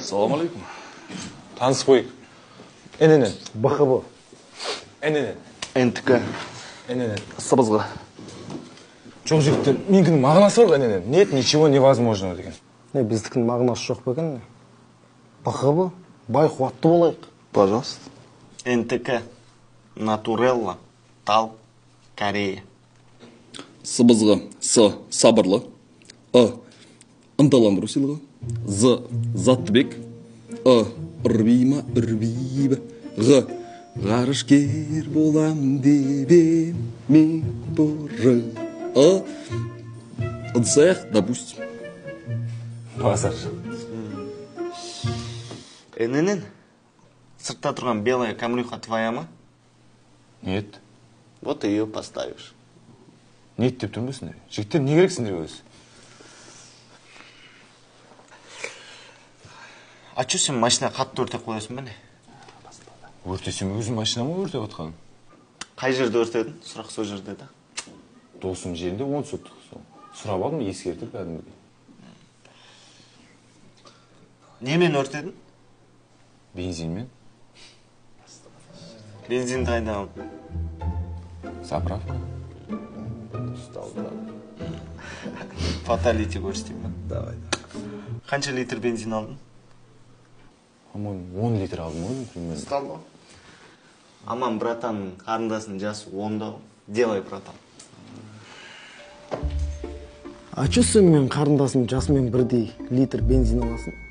Салам алейкум. Танысып қояйық. ННН. БХБ. ННН. НТК. ННН. Сыбызғы. Жоқ, жігіттер, менікінің мағынасы бар ғой, ННН. Нет, ничего невозможного деген. Не, біздікінің мағынасы жоқ па екен? БХБ, бай қуатты болайық. Пожалуйста. НТК. Натурелла. Тал. Корея. Сыбызғы. С. Сабырлы. Ы. Ынталандыру сыйлығы. З. Заттыбек. Ы. Ырбима, үрбиба. Ғ. Ғарышкер болам деп ем мен бұрын. Ы. Ыдыс аяқ, допустим. Базар. ННН. Сыртта тұрған белая камрюха твоя ма? Нет. Вот и ее поставишь. Нет деп тұрмын сендер. Жігіттер, не керек сендерге өзі? А чё сен машина қатты өртеп қоясың ба не? Өртесем өзім машинам ғой өртеп жатқан. Қай жерде өртедің? Сұрақ сол жерде да. Досым жерінде 10 соттық. Сұрап алдым, ескертіп кәдімгідей. Немен өртедің? Бензинмен. Бензинді қайдан алдың? Заправка. Фаталити көрсетейін ба? Давай. Қанша литр бензин алдың? По-моему, 10 литр алдым ғой, примерно. Ұсталды ғой. Аман, братанның қарындасының жасы 10-да ғой. Делай, братан. А чё сен мен қарындасым жасымен бірдей литр бензин аласың?